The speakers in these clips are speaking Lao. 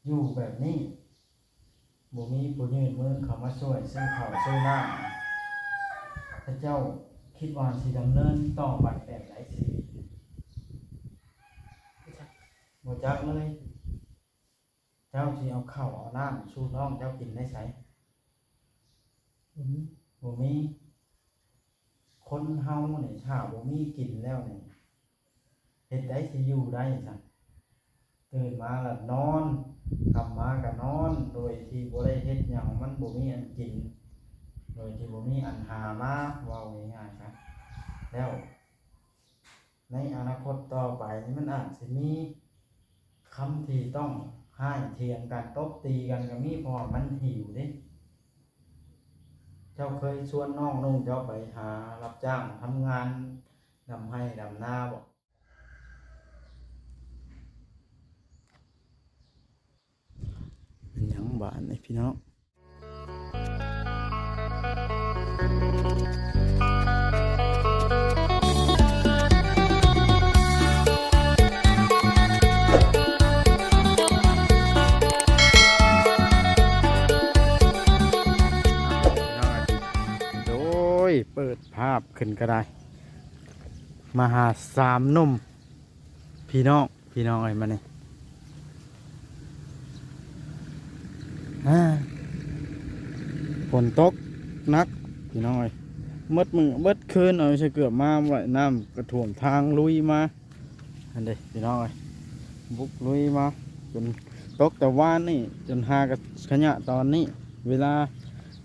ຢູ່ແບບນີ້ ບໍ່ມີຜູ້ຍື່ນມືເຂົ້າມາຊ່ວຍຊື້ເຂົ້າຊື້ນ້ຳ ເຂົາເຈົ້າຄິດວ່າຊິດຳເນີນຕໍ່ໄປແບບໃດຊີວິດ? ບໍ່ຈັກເລີຍ. ເຈົ້າຊິເອົາເຂົ້າເອົານ້ຳສູ່ນ້ອງເຈົ້າກິນໄດ້ໃສ? ບໍ່ມີ. ຄົນເຮົານີ້ຖ້າບໍ່ມີກິນແລ້ວນີ້ ເຮັດໃດຊິຢູ່ໄດ້ຊັ້ນ? ຕື່ນມາລະນອນ, ຄ່ຳມາກະນອນ ໂດຍທີ່ບໍ່ໄດ້ເຮັດຫຍັງ, ມັນບໍ່ມີອັນກິນ ໂດຍທີ່ບໍ່ມີອັນຫາມາ, ເວົ້າງ່າຍໆຊະ. ແລ້ວໃນອະນາຄົດຕໍ່ໄປນີ້ ມັນອາດຊິມີຄຳທີ່ຕ້ອງຮ້າຍຖຽງກັນ, ຕົບຕີກັນກໍມີ, ເພາະວ່າມັນຫິວເດ້. ເຈົ້າເຄີຍຊວນນ້ອງນຸ່ງເຈົ້າໄປຫາຮັບຈ້າງທຳງານດຳໄຮ່ດຳນາບໍ່? ເປັນຫຍັງບາດນີ້ພີ່ນ້ອງ? ໂດຍ ເປີດພາບຂຶ້ນກໍໄດ້ ມາຫາສາມໜຸ່ມ ພີ່ນ້ອງ ພີ່ນ້ອງເອີຍ ມານີ້ ອາ ຝົນຕົກໜັກ ພີ່ນ້ອງເອີຍ ໝົດມື້ໝົດຄືນ ເອົາໃສ່ເກືອບມາໄວ້ ນ້ຳກໍຖ້ວມທາງ ລຸຍມາ ຫັ້ນເດ້ ພີ່ນ້ອງເອີຍ ບຸກລຸຍມາ ຈົນຕົກແຕ່ວານນີ້ ຈົນຫາກະຂະຍະຕອນນີ້ ເວລາ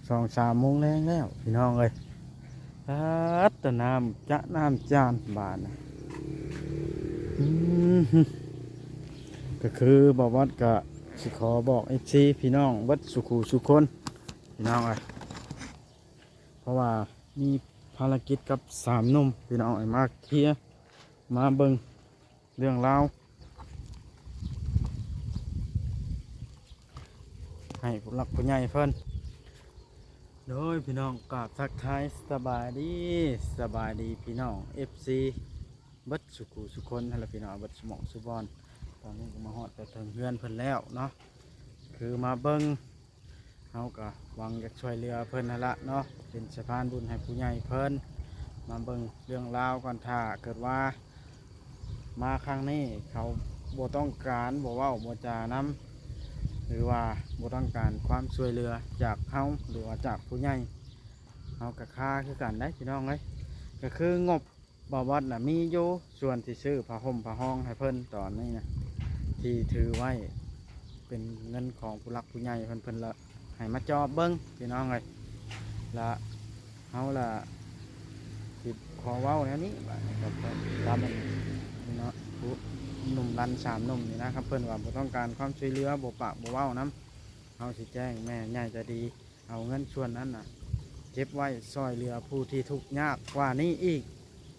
ສອງສາມໂມງແລງແລ້ວ ພີ່ນ້ອງເອີຍ. ປາດ ແຕ່ນ້ຳຈະນ້ຳຈານບາດນີ້ ອືມ ກໍຄືບ່າວວັດກໍຊິຂໍບອກເອັຟຊີພີ່ນ້ອງເບິດສູ່ຄູ່ສູ່ຄົນ ພີ່ນ້ອງເອີຍ ເພາະວ່າມີພາລະກິດກັບສາມໜຸ່ມ ພີ່ນ້ອງເອີຍ ມາເຄຍ ມາເບິ່ງ ເລື່ອງລາວໃຫ້ຜູ້ຫຼັກຜູ້ໃຫຍ່ເພິ່ນ. ໂດຍ ພີ່ນ້ອງ ກາບທັກທາຍສະບາຍດີ ສະບາຍດີພີ່ນ້ອງເອັຟຊີເບິດສູ່ຄູ່ສູ່ຄົນຫັ້ນລະ ພີ່ນ້ອງເບິດສູ່ໝ່ອງສູ່ບ່ອນ. ຕອນນີ້ກໍມາຮອດແຕ່ເທິງເຮືອນເພິ່ນແລ້ວເນາະ ຄືມາເບິ່ງ ເຮົາກໍຫວັງຢາກຊ່ວຍເຫຼືອເພິ່ນຫັ້ນລະເນາະ ເປັນສະພານບຸນໃຫ້ຜູ້ໃຫຍ່ເພິ່ນ. ມາເບິ່ງເລື່ອງລາວກ່ອນ ຖ້າເກີດວ່າມາຄັ້ງນີ້ເຂົາບໍ່ຕ້ອງການ ບໍ່ເວົ້າບໍ່ຈານຳ ຫຼືວ່າບໍ່ຕ້ອງການຄວາມຊ່ວຍເຫຼືອຈາກເຮົາ ຫຼືວ່າຈາກຜູ້ໃຫຍ່ ເຮົາກໍຄາຄືກັນໄດ໋ ພີ່ນ້ອງເອີຍ. ກໍຄືງົບ ບ່າວວັດນະມີຢູ່ ສ່ວນທີ່ຊື້ຜ້າຫົ່ມຜ້າຮອງໃຫ້ເພິ່ນຕອນນີ້ນະ ທີ່ຖືໄວ້ເປັນເງິນຂອງຜູ້ຫຼັກຜູ້ໃຫຍ່ເພິ່ນ ເພິ່ນລະໃຫ້ມາຈອບເບິ່ງ ພີ່ນ້ອງເອີຍ. ລະເຮົາລະຊິຂໍເວົ້າແນວນີ້ ບາດນີ້ກໍຕາມອັນນີ້ເນາະ ຜູ້ໜຸ່ມລັນສາມໜຸ່ມນີ້ນະ ຄັນເພິ່ນວ່າບໍ່ຕ້ອງການຄວາມຊ່ວຍເຫຼືອ ບໍ່ປາກບໍ່ເວົ້ານຳ ເຮົາຊິແຈ້ງແມ່ໃຫຍ່ໃຈດີ ເອົາເງິນສ່ວນນັ້ນນະ ເກັບໄວ້ຊ່ອຍເຫຼືອຜູ້ທີ່ທຸກຍາກກວ່ານີ້ອີກ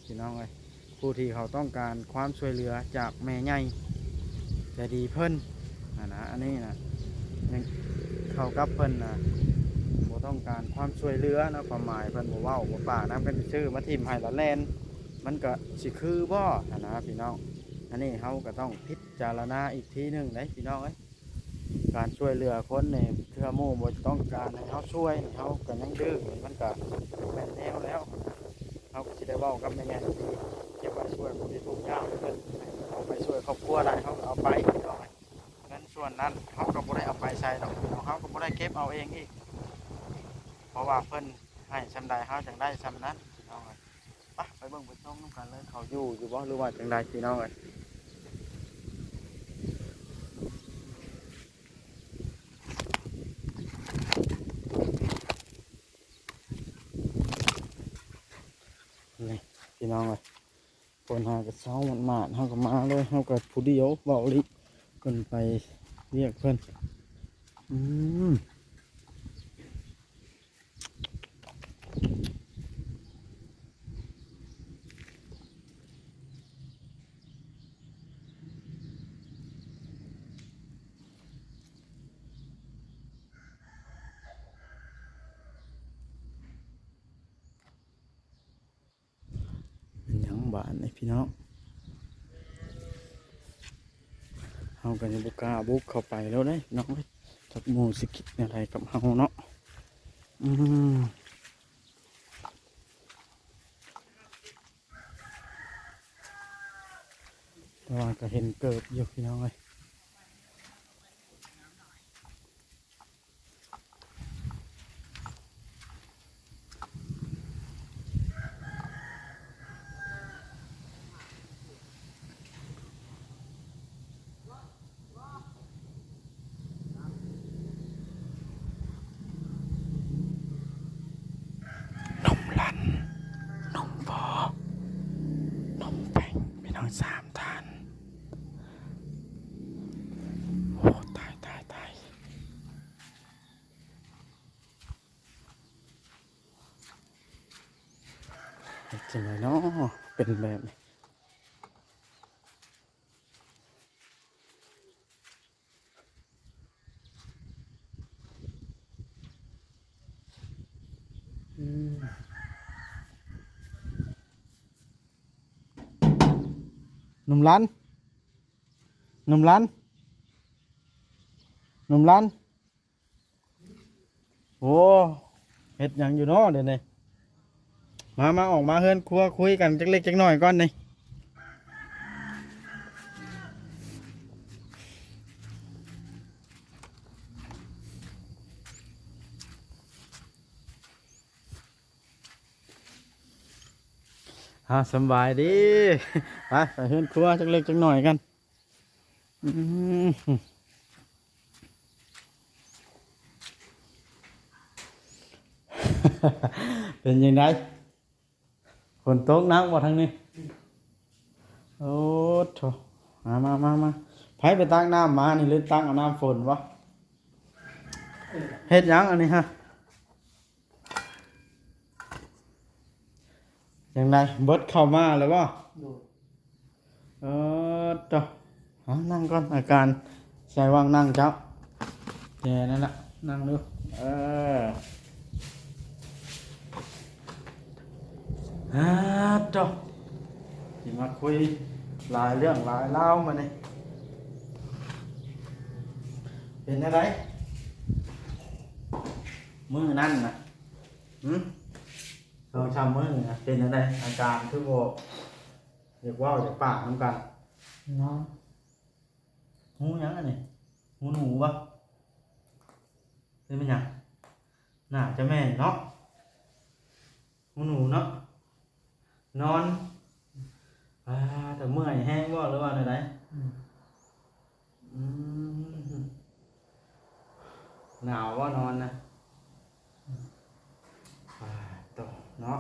ພີ່ນ້ອງເອີຍ ຜູ້ທີ່ເຂົາຕ້ອງການຄວາມຊ່ວຍເຫຼືອຈາກແມ່ໃຫຍ່ໃຈດີເພິ່ນຫັ້ນນະ. ອັນນີ້ນະ ຍັງເຂົ້າກັບເພິ່ນນະ ບໍ່ຕ້ອງການຄວາມຊ່ວຍເຫຼືອເນາະ ຄວາມໝາຍເພິ່ນບໍ່ເວົ້າບໍ່ປາກນຳ ຄັນຊິຊື້ມາຖິ້ມໃຫ້ລະແລ່ນ ມັນກໍຊິຄືບໍ່ຫັ້ນນະ ພີ່ນ້ອງ. ອັນນີ້ເຮົາກໍຕ້ອງພິຈາລະນາອີກທີໜຶ່ງເດ້ ພີ່ນ້ອງເອີຍ. ການຊ່ວຍເຫຼືອຄົນນີ້ ເທື່ອໝູ່ບໍ່ຕ້ອງການໃຫ້ເຮົາຊ່ວຍນີ້ ເຮົາກໍຍັງດື້ນີ້ ມັນກໍບໍ່ແມ່ນແນວແລ້ວ. ເຮົາກໍຊິໄດ້ເວົ້າກັບແມ່ໃຫຍ່ດີ ເກັບໄວ້ຊ່ວຍຜູ້ທີ່ທຸກຍາກເພິ່ນ ເອົາໄປຊ່ວຍຄອບຄົວໄດ້ ເຮົາກໍເອົາໄປ ເນາະ. ເງິນສ່ວນນັ້ນເຮົາກໍບໍ່ໄດ້ເອົາໄປໃສດອກ ເຮົາກໍບໍ່ໄດ້ເກັບເອົາເອງອີກ ເພາະວ່າເພິ່ນໃຫ້ສ່ຳໃດ ເຮົາຈັ່ງໄດ້ສ່ຳນັ້ນ ພີ່ນ້ອງເອີຍ. ໄປ ໄປເບິ່ງໄປຊົມນຳກັນເລີຍ ເຂົາຢູ່ຢູ່ບໍ່ ຫຼືວ່າຈັ່ງໃດ ພີ່ນ້ອງເອີຍ. ນີ້ ພີ່ນ້ອງເອີຍ ຝົນຫາກະເຊົາໝາດໆ ເຮົາກໍມາເລີຍ ເຮົາກໍຜູ້ດຽວ ເວົ້າອີ່ຫຼີ ເພິ່ນໄປວຽກເພິ່ນ ອືມ. ເປັນຫຍັງບາດນີ້ພີ່ນ້ອງ? ເຮົາກໍຍັງບໍ່ກ້າບຸກເຂົ້າໄປແລ້ວເດ້ນ້ອງເອີຍ ຈັກໝູ່ຊິຄິດແນວໃດກັບເຮົາເນາະ. ອືມ ແຕ່ວ່າກໍເຫັນເກີບຢູ່ພີ່ນ້ອງເອີຍ. ນົມລັນ ນົມພໍ ນົມແປ້ງ ພີ່ນ້ອງ ສາມທ່ານ. ໂອ້ ຕາຍ ຕາຍ ຕາຍ. ເຮັດຈັ່ງໃດເນາະ ເປັນແບບນີ້. ອືມ ໜຸ່ມລັນ ໜຸ່ມລັນ ໜຸ່ມລັນ. ໂອ້ ເຮັດຫຍັງຢູ່ເນາະດຽວນີ້? ມາ ມາ ອອກມາເຮືອນຄົວຄຸຍກັນຈັກເລັກຈັກນ້ອຍກ່ອນນີ້. ອ່າ ສຳບາຍດີ. ໄປ ໄປເຮືອນຄົວຈັກເລັກຈັກນ້ອຍກັນ. ອືມ ເປັນຈັ່ງໃດ? ຝົນຕົກໜັກບໍ່ທາງນີ້? ໂອ້ໂທ້ ມາ ມາ ມາ ມາ. ໃຜໄປຕັກນ້ຳມານີ້ ຫຼືຕັກເອົານ້ຳຝົນບໍ່? ເຮັດຫຍັງອັນນີ້ຮະ? ຈັ່ງໃດ ເບິດເຂົ້າມາແລ້ວບໍ່? ໂດຍ. ເອີ ໂຕ ຫາ ນັ່ງກ່ອນ ອາການໃສ່ວ່າງນັ່ງເຈົ້າ ແຈນັ້ນລະ ນັ່ງດູ. ເອີ ອາ ໂຕ ຊິມາຄຸຍຫຼາຍເລື່ອງຫຼາຍລາວມື້ນີ້. ເປັນແນວໃດ ມື້ນັ້ນນະ? ຫື? ສອງສາມມື້ນະ ເປັນຈັ່ງໃດ? ອາການຄືບໍ່ຢາກເວົ້າຢາກປາກນຳກັນ? ນອນ. ຫູຫຍັງອັນນີ້? ຫູໜູບໍ່? ເປັນແມ່ນຫຍັງ? ໜ້າຈະແມ່ນເນາະ ຫູໜູເນາະ. ນອນ. ອ່າ ແຕ່ເມື່ອຍແຮງບໍ່ ຫຼືວ່າແນວໃດ? ອືມ. ອືມ ໜາວບໍ່ນອນນະ? ອືມ. ອ່າ ໂຕເນາະ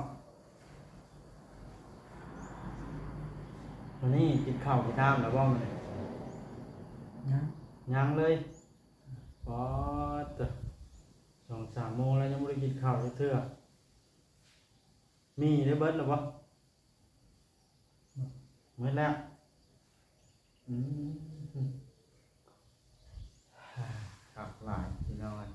ມື້ນີ້ກິນເຂົ້າກິນນ້ຳແລ້ວບໍ່ມື້ນີ້? ຍັງ ຍັງເລີຍ. ປາດ ສອງສາມໂມງແລ້ວຍັງບໍ່ໄດ້ກິນເຂົ້າຈັກເທື່ອ. ໝີ່ໄດ້ເບິດແລ້ວບໍ່? ໝົດແລ້ວ. ອືມ ຄັກຫຼາຍພີ່ນ້ອງ.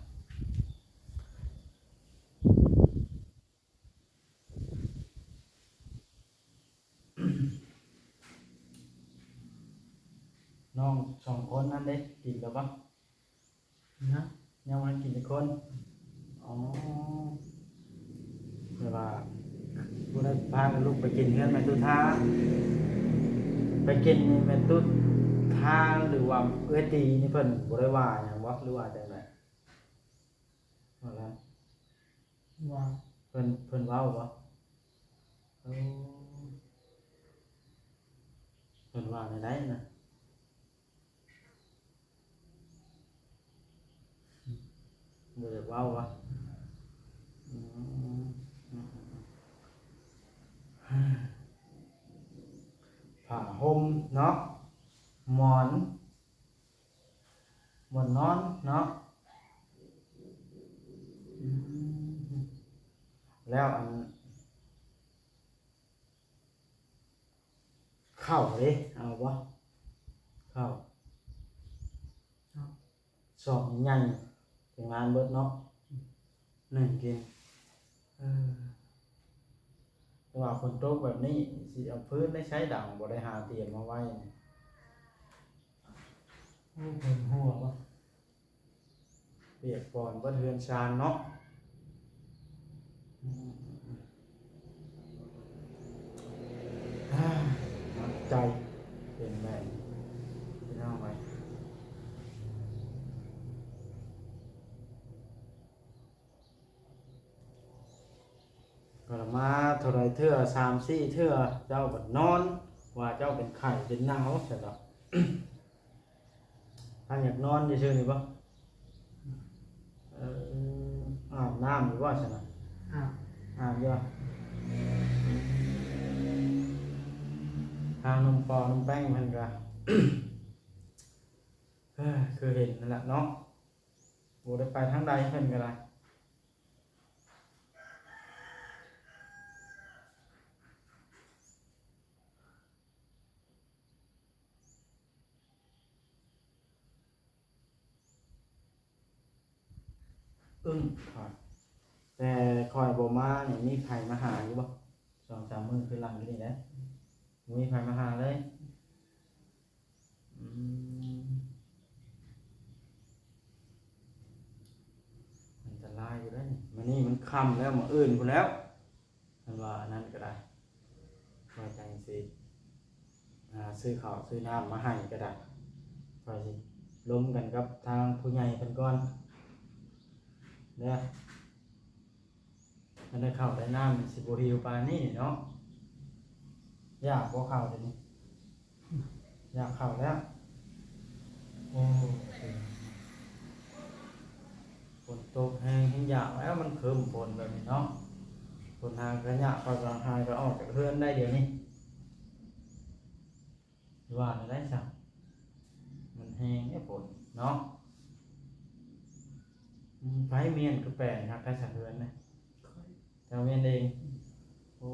ນ້ອງສອງຄົນນັ້ນເດ້ ກິນແລ້ວບໍ່? ຍັງ ຍັງບໍ່ໄດ້ກິນຈັກຄົນ. ອໍ ແຕ່ວ່າບໍ່ໄດ້ພາກັນລຸກໄປກິນເຮືອນແມ່ຕຸທາ ໄປກິນແມ່ຕຸທາ ຫຼືວ່າເອື້ອຍຕີນີ້ ເພິ່ນບໍ່ໄດ້ວ່າຫຍັງບໍ່ ຫຼືວ່າຈັ່ງໃດ? ວ່າ ວ່າ ເພິ່ນ ເພິ່ນເວົ້າບໍ່? ເອີ ເພິ່ນວ່າແນວໃດນະ? ບໍ່ຢາກເວົ້າຫວາ? ອືມ ຜ້າຫົ່ມເນາະ ໝອນ ບ່ອນນອນເນາະ. ອືມ ແລ້ວອັນ ເຂົ້າເດ້ ເອົາບໍ່? ເຂົ້າ ເອົາ ຊອກໃຫຍ່ ເຮັດງານເບິດເນາະ ໜຶ່ງກິນ. ເອີ ແຕ່ວ່າຝົນຕົກແບບນີ້ ຊິເອົາຟືນໄດ້ໃສ ດັງບໍ່ໄດ້ຫາຕຽມມາໄວ້ນີ້. ໂອ້ ເພິ່ນຫົວບໍ່ ປຽກປອນເບິດເຮືອນຊານເນາະ. ໜັກໃຈເປັນແບບນີ້ ພີ່ນ້ອງເອີຍ. ກໍລະມາເທົ່າໃດເທື່ອ ສາມສີ່ເທື່ອ ເຈົ້າກໍນອນ ວ່າເຈົ້າເປັນໄຂ້ເປັນໜາວຊັ້ນດອກ. ທ່ານຢາກນອນຊື່ໆນີ້ບໍ່? ເອີ ອາບນ້ຳຢູ່ບໍ່ຊັ້ນນະ? ອາບ ອາບຢູ່. ທາງໜຸ່ມປໍໜຸ່ມແປ້ງເພິ່ນກໍ ເອີ ຄືເຫັນນັ້ນແຫຼະເນາະ ບໍ່ໄດ້ໄປທາງໃດເພິ່ນກໍໄດ້. ອຶ້ງ ຂ້ອຍ ແຕ່ຂ້ອຍບໍ່ມານີ້ ມີໃຜມາຫາຢູ່ບໍ່? ສອງສາມມື້ຄືຫຼັງນີ້ແຫຼະ ບໍ່ມີໃຜມາຫາເລີຍ. ອືມ ອັນຕະລາຍຢູ່ເດ້ນີ້ ມື້ນີ້ມັນຄ່ຳແລ້ວ ມື້ອື່ນພຸ້ນແລ້ວ. ເພິ່ນວ່າອັນນັ້ນກໍໄດ້ ວ່າຈັ່ງຊິຫາຊື້ເຂົ້າຊື້ນ້ຳມາໃຫ້ກໍໄດ້ ຂ້ອຍຊິລົມກັນກັບທາງຜູ້ໃຫຍ່ເພິ່ນກ່ອນເດີ. ຄັນໄດ້ເຂົ້າໄດ້ນ້ຳນີ້ ຊິບໍ່ຫິວປານນີ້ເນາະ. ຢາກບໍ່ເຂົ້າດຽວນີ້? ຢາກເຂົ້າແລ້ວ. ໂອ້ ຝົນຕົກແຮງ ແຮງຢາກແລ້ວ ມັນຄຶ້ມຝົນແບບນີ້ເນາະ. ຝົນຫາກະຍາກ ຂ້ອຍກໍຫາກະອອກຈາກເຮືອນໄດ້ດຽວນີ້. ຊິວ່າແນວໃດຊະ ມັນແຮງເດ້ຝົນເນາະ. ອືມ ໃຜມ້ຽນຄືແປນຄັກແທ້ຊະເຮືອນນະ? ເຈົ້າມ້ຽນເອງ? ໂອ້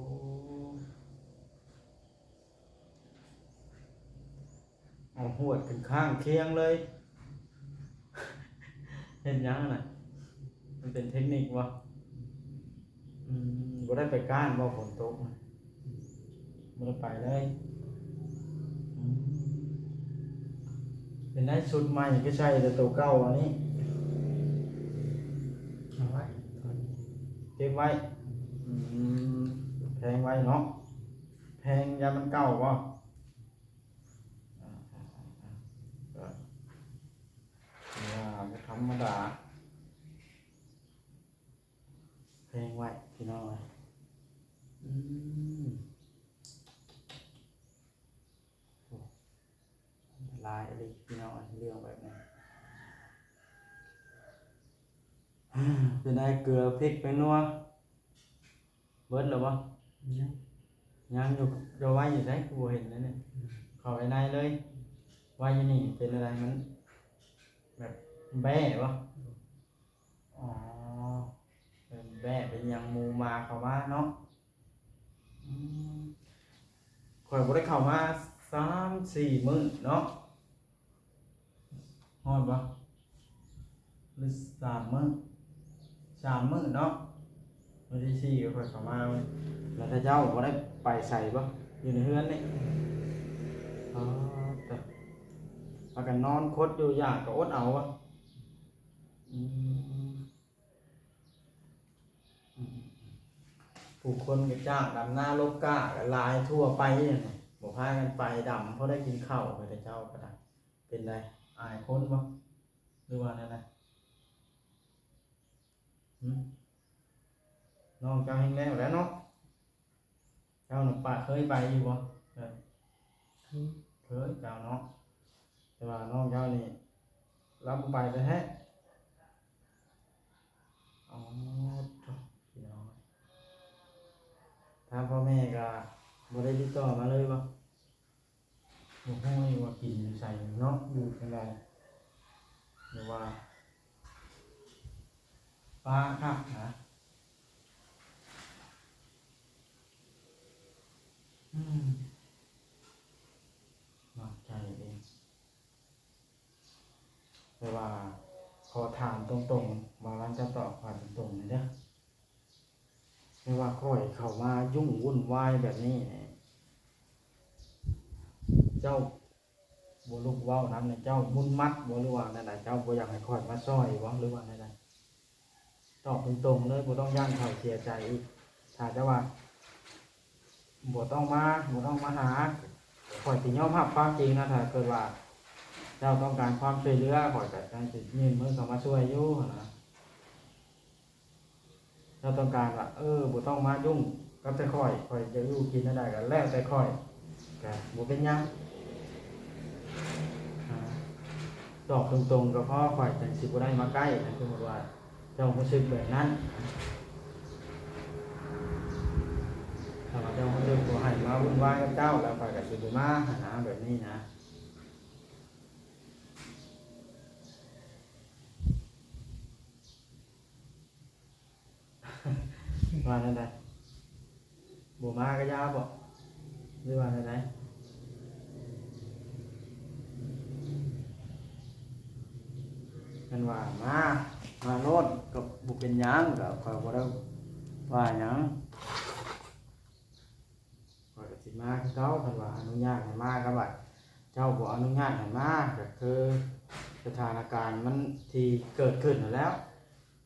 ເອົາຫວດຂຶ້ນຂ້າງຄຽງເລີຍ. ເຮັດຫຍັງຫັ້ນນະ? ມັນເປັນເທັກນິກບໍ່? ອືມ ບໍ່ໄດ້ໄປກ້ານບໍ່ ຝົນຕົກນະ? ບໍ່ໄດ້ໄປເລີຍ. ອືມ ເປັນໄດ ຊຸດໃໝ່ຄືໃສ່ແຕ່ໂຕເກົ່າອັນນີ້? ເອົາໄວ້ ເກັບໄວ້. ອືມ ແພງໄວ້ເນາະ ແພງ ຢ້ານມັນເກົ່າບໍ່? ອ່າ ກໍ ກໍທຳມະດາ ແພງໄວ້ພີ່ນ້ອງເອີຍ. ອືມ ໂອ້ ຫຼາຍອີ່ຫຼີພີ່ນ້ອງເອີຍ ເລື່ອງແບບນີ້. ເປັນໄດ ເກືອ ພິກ ແປ້ງນົວ ເບິດແລ້ວບໍ່? ຍັງ ຍັງຢູ່. ເຈົ້າໄວ້ຢູ່ໃສ ຄືບໍ່ເຫັນເລີຍນີ້? ເຂົ້າໄປໃນເລີຍ ໄວ້ຢູ່ນີ້. ເປັນອະໄລ ມັນແບບແບ້ບໍ່? ອໍ ເປັນແບ້ເປັນຫຍັງ ໝູໝາເຂົ້າມາເນາະ. ອືມ ຂ້ອຍບໍ່ໄດ້ເຂົ້າມາສາມສີ່ມື້ເນາະ. ຮອດບໍ່ ຫຼືສາມມື້? ສາມມື້ເນາະ. ມື້ທີສີ່ຂ້ອຍເຂົ້າມາ ແລ້ວເຈົ້າບໍ່ໄດ້ໄປໃສບໍ່? ຢູ່ໃນເຮືອນນີ້. ອໍ ຕະ ພາກັນນອນຄົດຢູ່ ຢາກກໍອົດເອົາບໍ່? ອືມ ອືມ ຜູ້ຄົນກໍຈ້າງດຳນາລົບກ້າກໍຫຼາຍທົ່ວໄປ ບໍ່ພາກັນໄປດຳ ພໍໄດ້ກິນເຂົ້າ. ຂ້າພະເຈົ້າກໍໄດ້ ເປັນໃດ ອາຍຄົນບໍ່ ຫຼືວ່າແນວໃດ? ຫື ນ້ອງເຈົ້າແຮ່ງແລ້ວແຫຼະເນາະ. ເຈົ້ານະປະເຄີຍໄປຢູ່ບໍ່? ເອີ ເຄີຍ ເຄີຍເຈົ້າເນາະ ແຕ່ວ່ານ້ອງເຈົ້ານີ້ລາວບໍ່ໄປແທ້ໆ. ອໍ ໂທ້ ພີ່ນ້ອງ ທາງພໍ່ແມ່ກໍບໍ່ໄດ້ຕິດຕໍ່ມາເລີຍບໍ່? ບໍ່ຮູ້ອີກວ່າກິນຢູ່ໃສເນາະ ຢູ່ທາງໃດ ຫຼືວ່າປ້າຄັກນະ. ອືມ ໜັກໃຈເດ້ ແຕ່ວ່າຂໍຖາມຕົງໆ ບ່າວລັນຈະຕອບຂ້ອຍຕົງໆນີ້ເດີ້. ແຕ່ວ່າຂ້ອຍເຂົ້າມາຫຍຸ້ງວຸ່ນວາຍແບບນີ້ນີ້ ເຈົ້າ ບໍ່ລຸກເວົ້ານຳນີ້ ເຈົ້າມຸ່ນມັດບໍ່ ຫຼືວ່າແນວໃດ? ເຈົ້າບໍ່ຢາກໃຫ້ຂ້ອຍມາຊ່ອຍບໍ່ ຫຼືວ່າແນວໃດ? ຕອບຕົງໆເລີຍ ບໍ່ຕ້ອງຢ້ານເຂົາເສຍໃຈອີກ. ຖ້າເຈົ້າວ່າບໍ່ຕ້ອງມາ ບໍ່ຕ້ອງມາຫາ ຂ້ອຍຊິຍອມຮັບຄວາມຈິງນະ. ຖ້າເກີດວ່າເຈົ້າຕ້ອງການຄວາມຊ່ວຍເຫຼືອ ຂ້ອຍກໍຍັງຊິຍື່ນມືເຂົ້າມາຊ່ວຍຢູ່ຫັ້ນນະ. ເຈົ້າຕ້ອງການວ່າ ເອີ ບໍ່ຕ້ອງມາຫຍຸ້ງກັບແຕ່ຂ້ອຍ ຂ້ອຍຈະຢູ່ກິນແນວໃດກໍແລ້ວແຕ່ຂ້ອຍ ກໍບໍ່ເປັນຫຍັງ. ອາ ຕອບຕົງໆກໍພໍ ຂ້ອຍຈັ່ງຊິບໍ່ໄດ້ມາໃກ້ນະ. ສົມມຸດວ່າເຈົ້າຮູ້ສຶກແບບນັ້ນ ຖ້າວ່າເຈົ້າຮູ້ສຶກບໍ່ໃຫ້ມາວຸ່ນວາຍກັບເຈົ້າ ແລ້ວຂ້ອຍກໍຊິບໍ່ມາຫັ້ນນະ ແບບນີ້ນະ. ວ່າແນວໃດ? ບໍ່ມາກໍຢ່າບໍ ຫຼືວ່າແນວໃດ? ຄັນວ່າມາ ມາໂລດ ກໍບໍ່ເປັນຫຍັງ ກໍຂ້ອຍບໍ່ໄດ້ວ່າຫຍັງ. ຂ້ອຍກໍຊິມາຄືເກົ່າ ຄັນວ່າອະນຸຍາດໃຫ້ມາກໍບັດ ເຈົ້າບໍ່ອະນຸຍາດໃຫ້ມາ ກໍຄືສະຖານະການມັນທີ່ເກີດຂຶ້ນຫັ້ນແລ້ວ.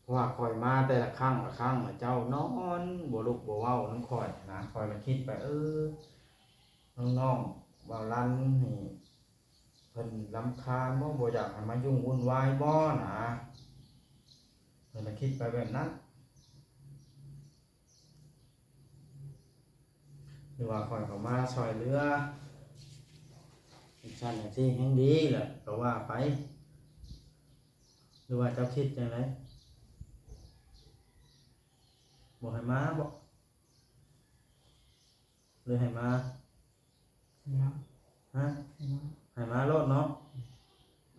ເພາະວ່າຂ້ອຍມາແຕ່ລະຄັ້ງລະຄັ້ງ ແລ້ວເຈົ້ານອນບໍ່ລຸກບໍ່ເວົ້ານຳຂ້ອຍນະ. ຂ້ອຍລະຄິດໄປ ເອີ ນ້ອງໆ ເວົ້າລັນນີ້ ເພິ່ນລຳຄານບໍ ບໍ່ຢາກໃຫ້ມາຫຍຸ້ງວຸ່ນວາຍບໍນະ. ຂ້ອຍລະຄິດໄປແບບນັ້ນ. ຫຼືວ່າຂ້ອຍເຂົ້າມາຊ່ອຍເຫຼືອ ຈັ່ງຊັ້ນຈັ່ງຊີ້ແຮ່ງດີແຫຼະ ກໍວ່າໄປ. ຫຼືວ່າເຈົ້າຄິດຈັ່ງໃດ? ບໍ່ໃຫ້ມາບໍ ຫຼືໃຫ້ມາ? ໃຫ້ມາ. ຮະ? ໃຫ້ມາ. ໃຫ້ມາໂລດເນາະ.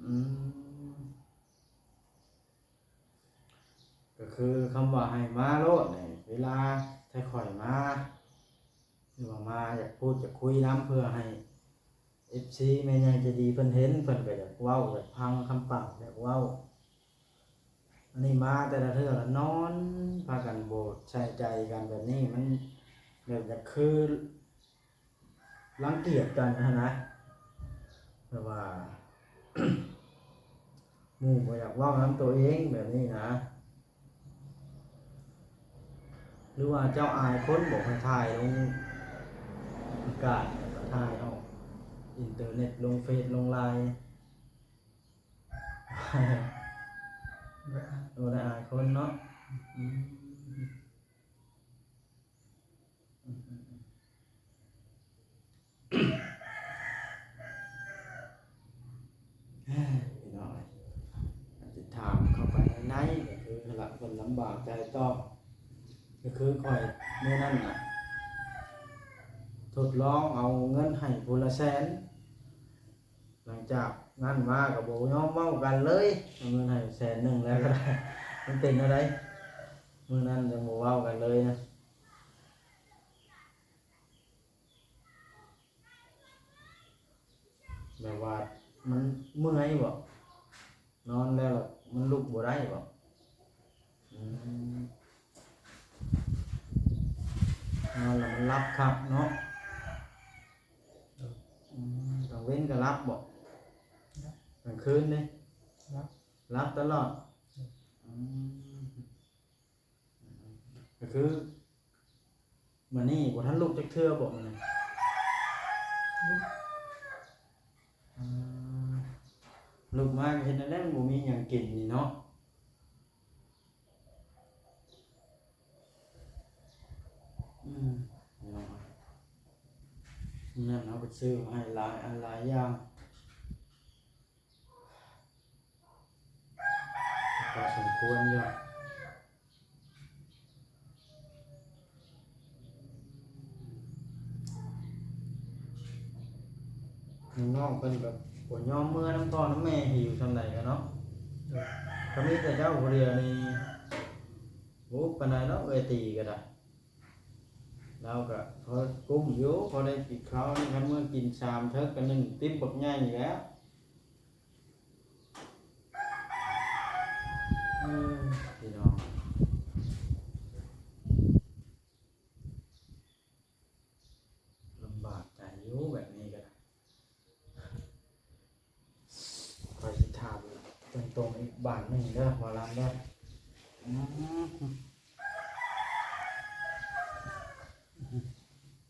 ອືມ. ກໍຄືຄຳວ່າໃຫ້ມາໂລດນີ້ ເວລາໄທຂ້ອຍມາ ຫຼືວ່າມາຢາກພູດຢາກຄຸຍນຳ ເພື່ອໃຫ້ເອັຟຊີແມ່ໃຫຍ່ໃຈດີເພິ່ນເຫັນ ເພິ່ນກໍຢາກເວົ້າ ຢາກຟັງຄຳປາກ ຢາກເວົ້າ. ອັນນີ້ມາແຕ່ລະເທື່ອລະນອນ ພາກັນບໍ່ໃສ່ໃຈກັນແບບນີ້ ມັນແບບຢາກຄື ລັງກຽດກັນຫັ້ນນະ ແບບວ່າ ໝູ່ບໍ່ຢາກເວົ້ານຳໂຕເອງແບບນີ້ນະ. ຫຼືວ່າເຈົ້າອາຍຄົນບໍ ໃຫ້ຖ່າຍລົງອາກາດ ແລ້ວກໍຖ່າຍອອກອິນເຕີເນັດ ລົງເຟສລົງລາຍ? ບໍ່ອາຍ. ບໍ່ໄດ້ອາຍຄົນເນາະ. ອືມ. ອືມ ອືມ ອືມ ເອີຍ ພີ່ນ້ອງເອີຍ ອະທິຖານເຂົ້າໄປໃນ ກໍຄືລະ ເພິ່ນລຳບາກໃຈຕອບ ກໍຄືຂ້ອຍມື້ນັ້ນນະ ທົດລອງເອົາເງິນໃຫ້ຜູ້ລະແສນ ຫຼັງຈາກນັ້ນມາກໍບໍ່ຍອມເວົ້າກັນເລີຍ ເອົາເງິນໃຫ້ແສນໜຶ່ງແລ້ວກໍໄດ້ ມັນເປັນແນວໃດ? ມື້ນັ້ນຍັງບໍ່ເວົ້າກັນເລີຍນະ ແບບວ່າມັນເມື່ອຍບໍ? ນອນແລ້ວລະມັນລຸກບໍ່ໄດ້ບໍ? ອືມ ນອນແລ້ວມັນຫຼັບຄັກເນາະ. ອືມ ກາງເວັນກໍຫຼັບບໍ? ຫຼັບ. ກາງຄືນເດ? ຫຼັບ. ຫຼັບຕະຫຼອດ? ອືມ ອືມ ອືມ ອືມ ກໍຄື ມື້ນີ້ບໍ່ທັນລຸກຈັກເທື່ອບໍ ມື້ນີ້? ລຸກ. ອືມ ລຸກມາກໍເຮັດແນວໃດ ມັນບໍ່ມີຫຍັງກິນນີ້ເນາະ. ອືມ ພີ່ນ້ອງເອີຍ ມື້ນັ້ນເຮົາກໍຊື້ມາໃຫ້ຫຼາຍອັນຫຼາຍຢ່າງ ພໍສົມຄວນຢູ່. ນ້ອງໆເພິ່ນກໍບໍ່ຍອມເມືອນຳພໍ່ນຳແມ່ ຫິວສ່ຳໃດກໍເນາະ. ໂດຍ. ກໍມີແຕ່ເຈົ້າຜູ້ດຽວນີ້ ບໍ່ປານໃດດອກ ເອື້ອຍຕີກໍໄດ້ ລາວກໍພໍກຸ້ມຢູ່ ພໍໄດ້ກິນເຂົ້າ. ຄັນເມືອກິນສາມເທິກກໍໜຶ່ງຕິບບັກໃຫຍ່ແລ້ວ. ເອີ ພີ່ນ້ອງ ລຳບາກໃຈຢູ່ແບບນີ້ກໍໄດ້. ເດີ ບໍ່ລຳເດີ. ອືມ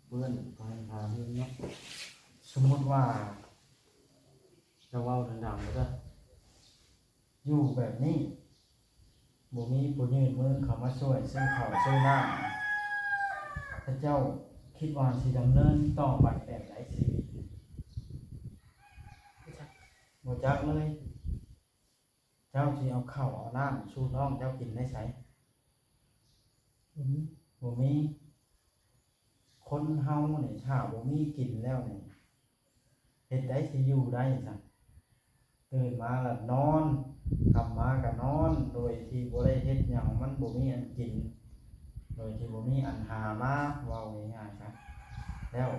ເປື້ອນໄປຫາເຮືອນເນາະ. ສົມມຸດວ່າ ເຈົ້າເວົ້າດັງໆເດີ. ຢູ່ແບບນີ້ ບໍ່ມີຜູ້ຍື່ນມືເຂົ້າມາຊ່ວຍຊື້ເຂົ້າຊື້ນ້ຳ ພະເຈົ້າຄິດວ່າຊິດຳເນີນຕໍ່ໄປແບບໃດຊີວິດ? ບໍ່ຈັກ ບໍ່ຈັກເລີຍ. ເຈົ້າຊິເອົາເຂົ້າເອົານ້ຳສູ່ນ້ອງເຈົ້າກິນໄດ້ໃສ? ບໍ່ມີ ບໍ່ມີ. ຄົນເຮົານີ້ ຖ້າບໍ່ມີກິນແລ້ວນີ້ ເຮັດໃດຊິຢູ່ໄດ້ຊັ້ນ? ຕື່ນມາລະນອນ ຄ່ຳມາກະນອນ ໂດຍທີ່ບໍ່ໄດ້ເຮັດຫຍັງ ມັນບໍ່ມີອັນກິນ ໂດຍທີ່ບໍ່ມີອັນຫາມາ ເວົ້າງ່າຍໆຊະ. ແລ້ວ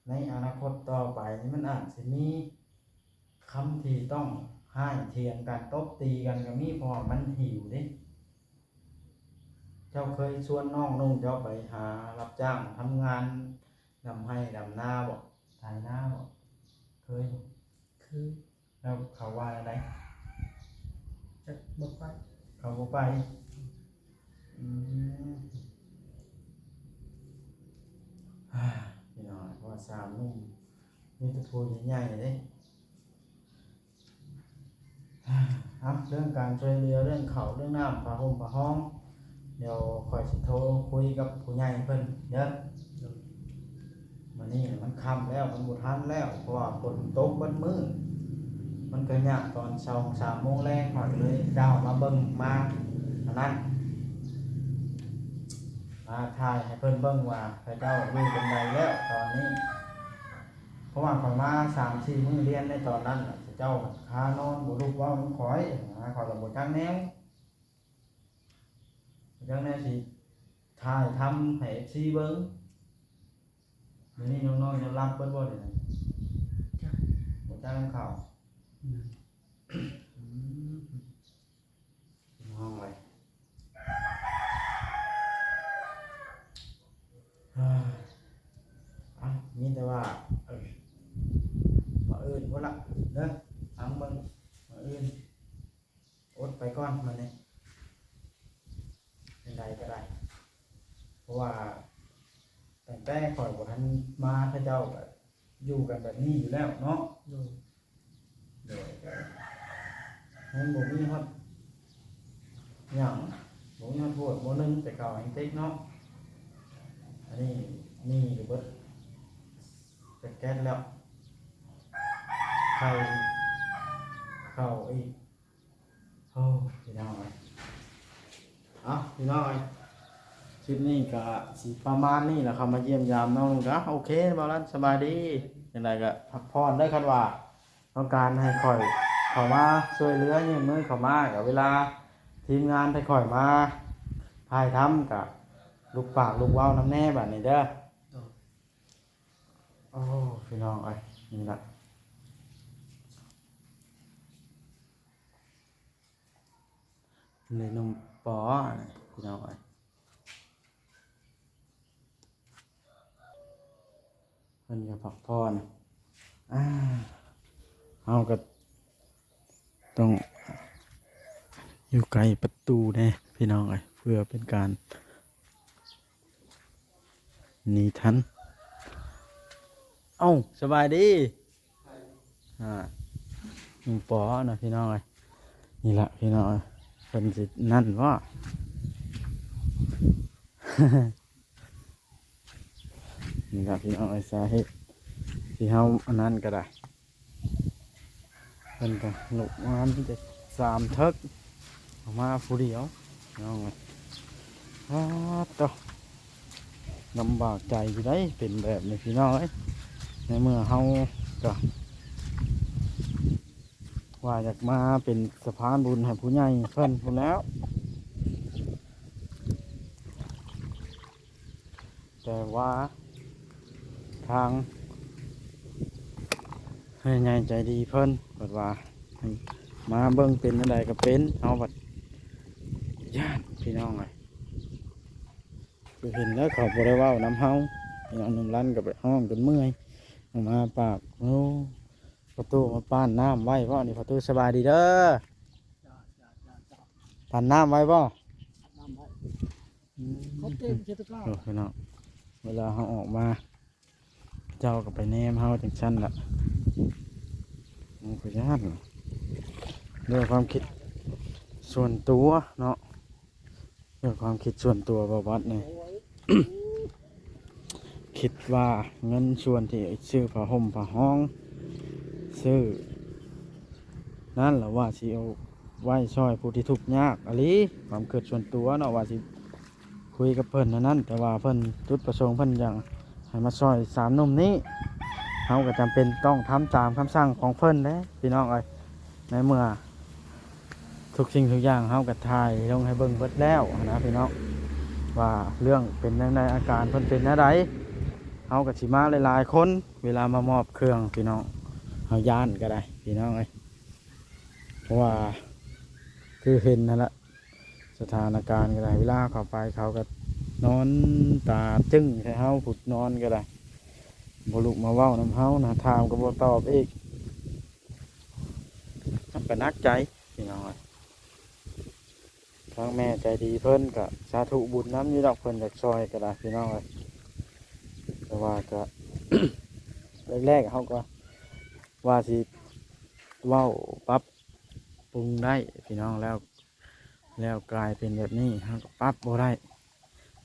ໃນອະນາຄົດຕໍ່ໄປນີ້ ມັນອາດຊິມີຄຳທີ່ຕ້ອງຮ້າຍຖຽງກັນ ຕົບຕີກັນກະມີ ເພາະວ່າມັນຫິວເດ້. ເຈົ້າເຄີຍຊວນນ້ອງນຸ່ງເຈົ້າໄປຫາຮັບຈ້າງທຳງານດຳໄຮ່ດຳນາບໍ່? ໄຖນາບໍ່? ເຄີຍບໍ່? ເຄີຍ. ແລ້ວເຂົາວ່າແນວໃດ? ຈັກ ບໍ່ໄປ. ເຂົາບໍ່ໄປ? ອືມ ພີ່ນ້ອງ ເພາະວ່າສາມໜຸ່ມມີແຕ່ຜູ້ໃຫຍ່ໆເດ້. ເອົາ ເລື່ອງການຊ່ວຍເຫຼືອ ເລື່ອງເຂົ້າ ເລື່ອງນ້ຳ ຜ້າຫົ່ມຜ້າຮອງ ດຽວຂ້ອຍຊິໂທຄຸຍກັບຜູ້ໃຫຍ່ເພິ່ນເດີ. ມື້ນີ້ມັນຄ່ຳແລ້ວ ມັນບໍ່ທັນແລ້ວ ເພາະວ່າຝົນຕົກເບິດມື້ ມັນກະຍາກ. ຕອນສອງສາມໂມງແລງ ຂ້ອຍກະເລີຍກ້າວມາເບິ່ງ ມາອັນນັ້ນ ມາຖ່າຍໃຫ້ເພິ່ນເບິ່ງວ່າເຂົາເຈົ້າຢູ່ຈັ່ງໃດແລ້ວຕອນນີ້. ເພາະວ່າຂ້ອຍມາສາມສີ່ມື້ລຽນໃນຕອນນັ້ນນະ ເຂົາເຈົ້າຄານອນບໍ່ລຸກເວົ້ານຳຂ້ອຍນະ ຂ້ອຍລະບໍ່ຈັກແນວ ບໍ່ຈັກແນວຊິຖ່າຍທຳໃຫ້ເອັຟຊີເບິ່ງ. ດຽວນີ້ນ້ອງໆຈະຫຼັບເບິດບໍ່ດຽວນີ້? ຈັກ ບໍ່ຈັກນຳເຂົາ. ອືມ ອືມ ຮ້ອງໄວ້. ເອີ ເອົ້າ ມີແຕ່ວ່າ ເອີ ມື້ອື່ນພຸ້ນລະເດີ ຟັງເບິ່ງ ມື້ອື່ນ ອົດໄປກ່ອນມື້ນີ້ ຈັ່ງໃດກະໄດ້ ເພາະວ່າຕັ້ງແຕ່ຂ້ອຍບໍ່ທັນມາ ເຂົາເຈົ້າກະຢູ່ກັນແບບນີ້ຢູ່ແລ້ວເນາະ. ໂດຍ ໂດຍ ຍັງບໍ່ມີຮອດຫຍັງ ບໍ່ມີຮອດໂຫດບໍ່ໜຶ່ງ ແຕ່ເກົ່າແຮ່ງເຕັກເນາະ. ອັນນີ້ໜີ້ກະເບິດແກັດແລ້ວ ໄຂ່ເຂົ້າອີກ. ໂອ້ ພີ່ນ້ອງເອີຍ ເອົ້າ ພີ່ນ້ອງເອີຍ ຄລິບນີ້ກະຊິປະມານນີ້ລະ ເຂົ້າມາຢ້ຽມຢາມນ້ອງ ກະໂອເຄ ບ່າວລັນ ສະບາຍດີ. ຈັ່ງໃດກະພັກຜ່ອນເດີ ຄັນວ່າຕ້ອງການໃຫ້ຂ້ອຍເຂົ້າມາຊ່ວຍເຫຼືອ ຍື່ນມືເຂົ້າມາ ກະເວລາທີມງານໃຫ້ຂ້ອຍມາຖ່າຍທຳ ກະລຸກປາກລຸກເວົ້ານຳແດ່ບາດນີ້ເດີ. ໂອ້ ພີ່ນ້ອງເອີຍ ນີ້ລະ ເລີຍໜຸ່ມປໍ ພີ່ນ້ອງເອີຍ ເພິ່ນກະພັກຜ່ອນ. ອາ ເຮົາກະຕ້ອງຢູ່ໃກ້ປະຕູແດ່ ພີ່ນ້ອງເອີຍ ເພື່ອເປັນການ ນີ້ທັນ. ເອົ້າ ສະບາຍດີ ອາ ໜຸ່ມປໍເນາະ ພີ່ນ້ອງເອີຍ. ນີ້ລະ ພີ່ນ້ອງເອີຍ ເພິ່ນຊິນັ້ນບໍ? ນີ້ລະ ພີ່ນ້ອງເອີຍ ສາເຫດທີ່ເຮົາອັນນັ້ນກະໄດ້ ເພິ່ນກະລຸກມາມີແຕ່ສາມເທິກ ເອົາມາຜູ້ດຽວ ພີ່ນ້ອງເອີຍ. ປາດໂທ້ ລຳບາກໃຈຢູ່ໃດ໋ ເປັນແບບນີ້ ພີ່ນ້ອງເອີຍ. ໃນເມື່ອເຮົາກະວ່າຢາກມາເປັນສະພານບຸນໃຫ້ຜູ້ໃຫຍ່ເພິ່ນພຸ້ນແລ້ວ ແຕ່ວ່າທາງຜູ້ໃຫຍ່ໃຈດີເພິ່ນ ເພິ່ນວ່າໃຫ້ມາເບິ່ງ ເປັນແນວໃດກະເປັນ ເຮົາບັດຢ້ານ ພີ່ນ້ອງເອີຍ. ຄືເຫັນແລ້ວເຂົາບໍ່ໄດ້ເວົ້ານຳເຮົາ ພີ່ນ້ອງໜຸ່ມລັນກະໄປຮ້ອງຈົນເມື່ອຍ ອອກມາປາກ ໂອ້ ພໍ່ຕູ້ມາປ້ານນ້ຳໄວ້ບໍນີ້? ພໍ່ຕູ້ ສະບາຍດີເດີ. ກັນນ້ຳໄວ້ບໍ່? ນ້ຳໄວ້ ອືມ ເຂົາເຕັມເຊຕະກາ ໂອ້ ພີ່ນ້ອງ ເວລາເຮົາອອກມາ ເຈົ້າກໍໄປແນມເຮົາຈັ່ງຊັ້ນລະ ມັນກໍຢ້ານ ດ້ວຍຄວາມຄິດສ່ວນຕົວເນາະ ດ້ວຍຄວາມຄິດສ່ວນຕົວ ບໍ່ບັດນີ້ ຄິດວ່າເງິນສ່ວນທີ່ຊື້ຜ້າຫົ່ມຜ້າຫອງ ຊື້ນັ້ນລະວ່າຊິເອົາໄວ້ຊ່ອຍຜູ້ທີ່ທຸກຍາກອີ່ຫຼີ ຄວາມຄິດສ່ວນຕົວເນາະ ວ່າຊິຄຸຍກັບເພິ່ນແນວນັ້ນ ແຕ່ວ່າເພິ່ນ ຈຸດປະສົງເພິ່ນຢາກໃຫ້ມາຊ່ອຍສາມໜຸ່ມນີ້ ເຮົາກໍຈຳເປັນຕ້ອງທຳຕາມຄຳສັ່ງຂອງເພິ່ນເດ້ພີ່ນ້ອງເອີຍ ໃນເມື່ອ ທຸກສິ່ງທຸກຢ່າງເຮົາກໍຖ່າຍລົງໃຫ້ເບິ່ງເບິດແລ້ວນະພີ່ນ້ອງ ວ່າເລື່ອງເປັນແນວໃດ ອາການເພິ່ນເປັນແນວໃດ ເຮົາກໍຊິມາຫຼາຍໆຄົນ ເວລາມາມອບເຄື່ອງພີ່ນ້ອງ ເຮົາຢ້ານກໍໄດ້ພີ່ນ້ອງເອີຍ ເພາະວ່າຄືເຫັນຫັ້ນລະ ສະຖານະການກໍໄດ້ ເວລາເຂົ້າໄປເຂົາກໍນອນຕາຈຶ້ງໃສ່ເຮົາ ຜູ້ນອນກໍໄດ້ ບໍ່ລຸກມາເວົ້ານຳເຮົານະ ຖາມກໍບໍ່ຕອບອີກ ເຮົາກໍໜັກໃຈພີ່ນ້ອງເອີຍ ທາງແມ່ໃຈດີເພິ່ນກໍສາທຸບຸນນຳຢູ່ດອກ ເພິ່ນຢາກຊ່ອຍກໍໄດ້ພີ່ນ້ອງເອີຍ ແຕ່ວ່າກໍ ແລກໆເຮົາກໍວ່າຊິເວົ້າປັບປຸງໄດ້ພີ່ນ້ອງ ແລ້ວ ແລ້ວກາຍເປັນແບບນີ້ ເຮົາກໍປັບບໍ່ໄດ້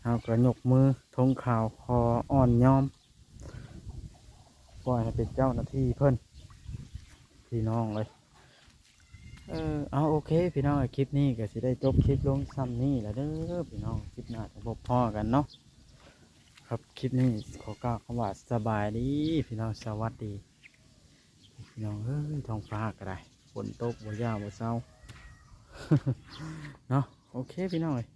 ເຮົາກໍຍົກມືທົງຂາວຂໍອ່ອນຍອມ ປ່ອຍໃຫ້ເປັນເຈົ້າໜ້າທີ່ເພິ່ນ ພີ່ນ້ອງເອີຍ ເອີ ເອົາ ໂອເຄພີ່ນ້ອງເອີຍ ຄລິບນີ້ກໍຊິໄດ້ຈົບຄລິບລົງຊ່ຳນີ້ລະເດີພີ່ນ້ອງ ຄລິບໜ້າຈະພົບພໍ້ກັນເນາະ ຄັບ ຄລິບນີ້ຂໍກ່າວຄຳວ່າສະບາຍດີພີ່ນ້ອງ ສະຫວັດດີພີ່ນ້ອງເອີຍ ທ້ອງຟ້າກໍໄດ້ ຝົນຕົກບໍ່ຢ່າບໍ່ເຊົາເນາະ ໂອເຄພີ່ນ້ອງເອີຍ